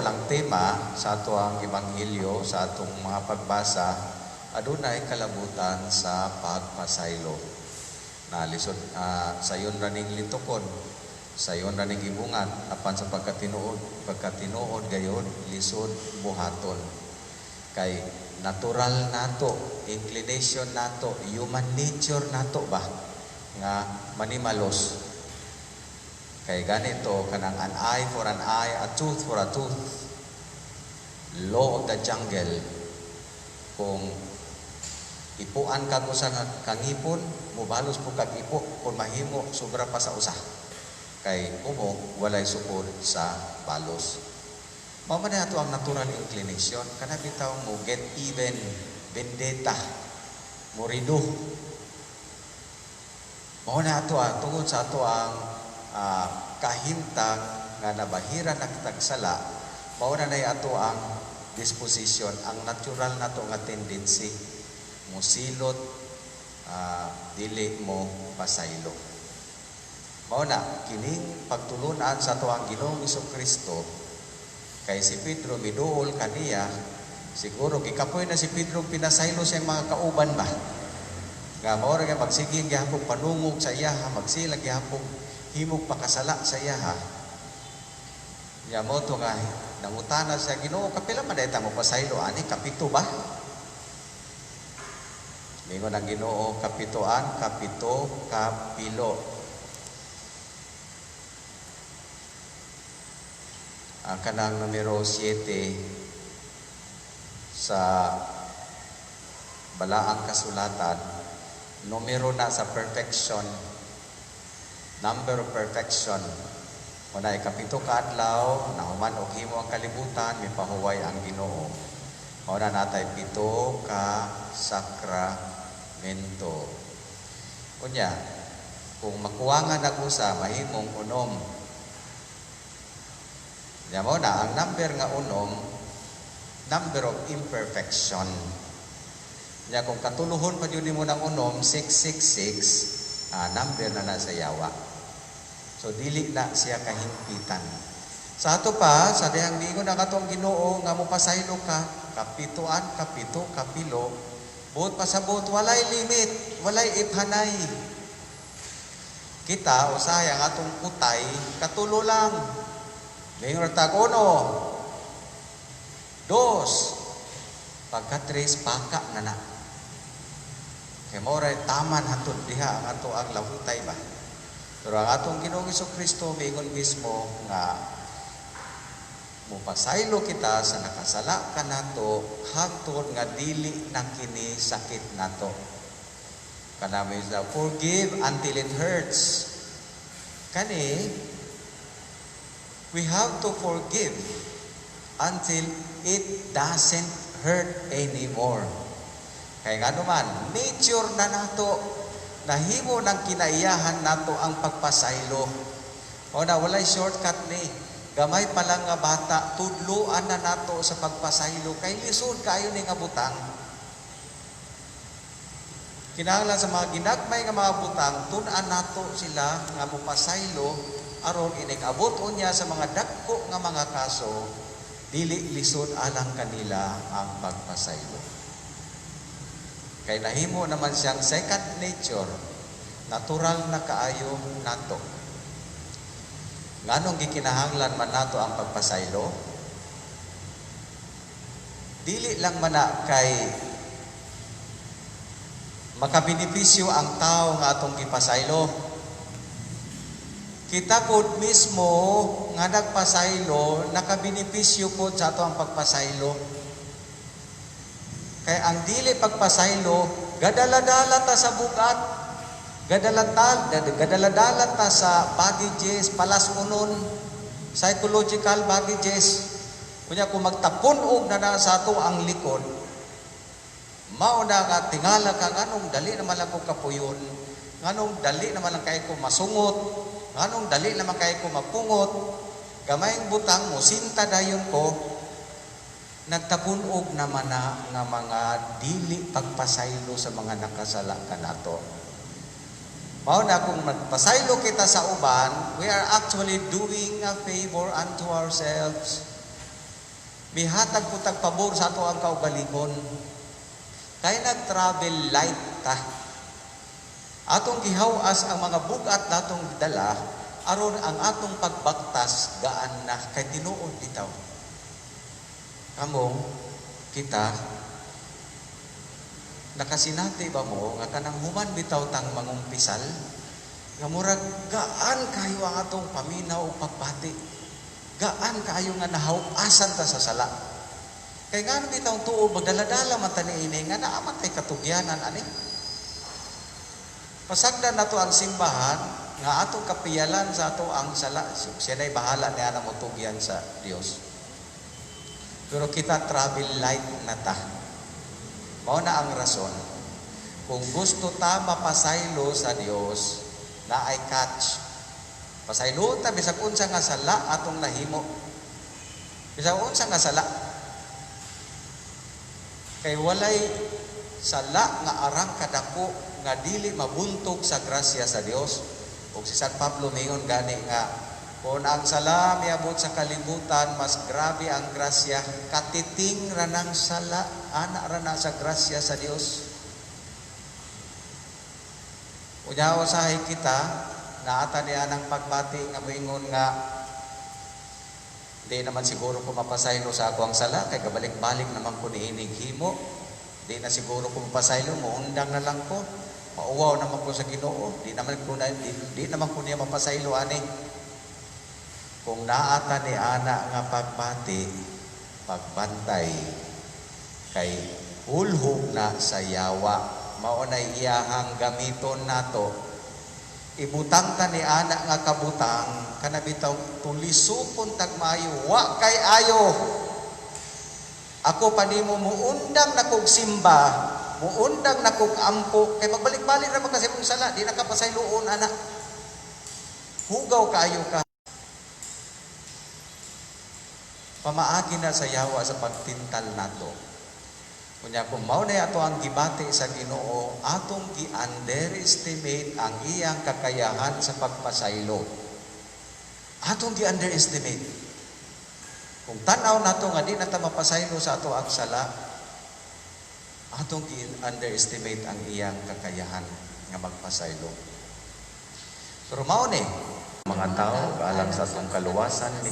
Ang tema sa ato ang ebanghelyo, sa atong mga pagbasa, adunay kalabutan sa pagpasaylo. Nalisod sayon ra ning litukon, sayon ra ning ibungat, apan sa pagkatinuod gayod lisod buhaton. Kay natural nato, inclination nato, human nature nato ba nga manimalos. Kay ganito kanang an eye for an eye, a tooth for a tooth. Law of the jungle. Kung ipuan kag usa nga kangipon, mubalos po kag ipo kung mahimo sobra pa sa usa. Kay kumo walay sukod sa balos. Mao man ato ang natural inclination kana bitaw mo get even, vendetta, morido. Mao na ato tungod sa ato ang kahimtang nga nabahira na kitag sala, mao na nay ato ang disposition, ang natural nato nga tendency musilot, dili mo pasaylo. Mao na kining pagtulunan sa ato ang Ginoong Kristo, kay si Pedro miduol kaniya, siguro gikapoy na si Pedro pinasaylo siyang mga kauban ba. Nga mao ra nga magsige gihapon panungog sa iyaha, magsila gihapon himog pakasala sa iyaha. Ya mo to nga nangutana siya, "Ginoo, kapila man ta mo pasaylo ani, kapito ba?" Mingon ang Ginoo, "Kapitoan, kapito, kapilo." Ang kanang numero 7 sa balaang kasulatan, numero na sa perfection, number of perfection. Una, ikapito ka adlaw, nahuman og himo ang kalibutan, mipahuway ang Ginoo. Mao na natay pito ka sakramento. Unya, kung makuwangan nag usa, mahimong 6. Nya mao na ang number nga 6, number of imperfection. Nya kung katuluhon pa jud nimo ng 6, 666, number na na sa yawa. So dili na siya kahimpitan. Sa ato pa, sa dihang miingon ang atong Ginoo nga mopasaylo ka, kapituan, kapito, kapilo, buot pasabot, walay limit, walay iphanay. Kita, usahay ang atong kutay, katulo lang. Mingon tag uno, dos, pagka tres, paka na na. Kay mao ray taman hantod diha ang ato ang lahutay ba. Pero ang atong Ginoong Kristo miingon mismo nga mupasaylo kita sa nakasala kanato hangtod nga dili na kini sakit nato. Kanami sa forgive until it hurts. Kani we have to forgive until it doesn't hurt anymore. Kaya nga naman, nature na nato, nahimo ng kinaiyahan nato ang pagpasaylo. O na, walay shortcut ni. Gamay pa lang nga bata, tudluan na nato sa pagpasaylo. Kay lisod kayo ni nga butang. Kinahanglan sa mga ginagmay nga mga butang, tun-an nato sila nga mopasaylo aron inig abot unya sa mga dagko nga mga kaso, dili lisod alang kanila ang pagpasaylo. Kay nahimo naman siyang second nature, natural na kaayo nato. Nganong gikinahanglan man nato ang pagpasaylo? Dili lang man na kay makabenepisyo ang tao nga atong gipasaylo. Kita pod mismo nga nagpasaylo, nakabenepisyo pod sa ato ang pagpasaylo. Kay ang dili pagpasaylo, gadala-dala ta sa bugat, gadala-dala ta sa baggages, palas-unon, psychological baggages. Kunya kung magtapon-og na na sa ato ang likod, mao na nga tingala ka nganong dali naman lang ko kapuyon, nganong dali naman lang kay ko masungot, nganong dali naman kay ko mapungot, gamayng butang mo sinta dayon ko, nagtapun-og naman na nga mga dili pagpasaylo sa mga nakasala kanato. Mao na kung magpasaylo kita sa uban, we are actually doing a favor unto ourselves. Mihatag po tag pabor sa ato ang kaugalingon. Kay nag-travel light ta. Atong gihawas ang mga bugat natong dala aron ang atong pagbaktas gaan na kay tinuod bitaw. Kamo, kita, nakasinati ba mo nga kanang human bitaw tang mangumpisal nga murag gaan kayo ang atong paminaw o pagbati? Gaan kayo nga nahawasan ta sa sala. Kay ngano bitaw tuo magdaladala man ta niini nga naa man tay katugyanan ani. Pasagdan nato ang simbahan nga atong kapiyalan sa ato ang sala. Siya na'y bahala niya na motugyan sa Dios. Pero kita, travel light na ta. Mao na ang rason. Kung gusto ta mapasaylo sa Dios, naay catch. Pasaylo ta bisag unsa nga sala atong nahimo. Bisag unsa nga sala. Kay walay sala nga arang kadako nga dili mabuntog sa grasya sa Dios. Ug si San Pablo mingon gani nga kung ang sala miabot sa kalibutan, mas grabe ang grasya. Katiting ra ng sala, ana ra na sa grasya sa Dios. Unya usahay kita, naata niya ng pagbati nga moingon nga di naman siguro ko mapasaylo sa ako ang sala kay kabalik-balik naman ko niinig himo. Di na siguro ko mapasaylo, muundang na lang ko. Mauwaw naman ko sa Ginoo, di naman ko niya mapasaylo ani. Kung naata ni ana nga pagbati, pagbantay kay hulhog na sa yawa, mao na iyahang gamiton nato. Ibutang ta ni ana nga kabutang kana bitaw tulisukon tag maayo, wa kay ayo. Ako pa nimo muundang na kog simba, muundang na kog ampo kay magbalik-balik ra man kasi mong sala, di na ka pasayloon ana. Hugaw kaayo ka. Pamaagi na sa yawa sa pagtintal nato. Kunya kung mao na ato ang gibati sa Ginoo, atong gi-underestimate ang iyang kakayahan sa pagpasaylo. Atong gi-underestimate. Kung tan-aw nato nga di na ta mapasaylo sa ato ang sala, atong gi-underestimate ang iyang kakayahan nga magpasaylo. Pero mao ni mga tao alang sa atong kaluwasan.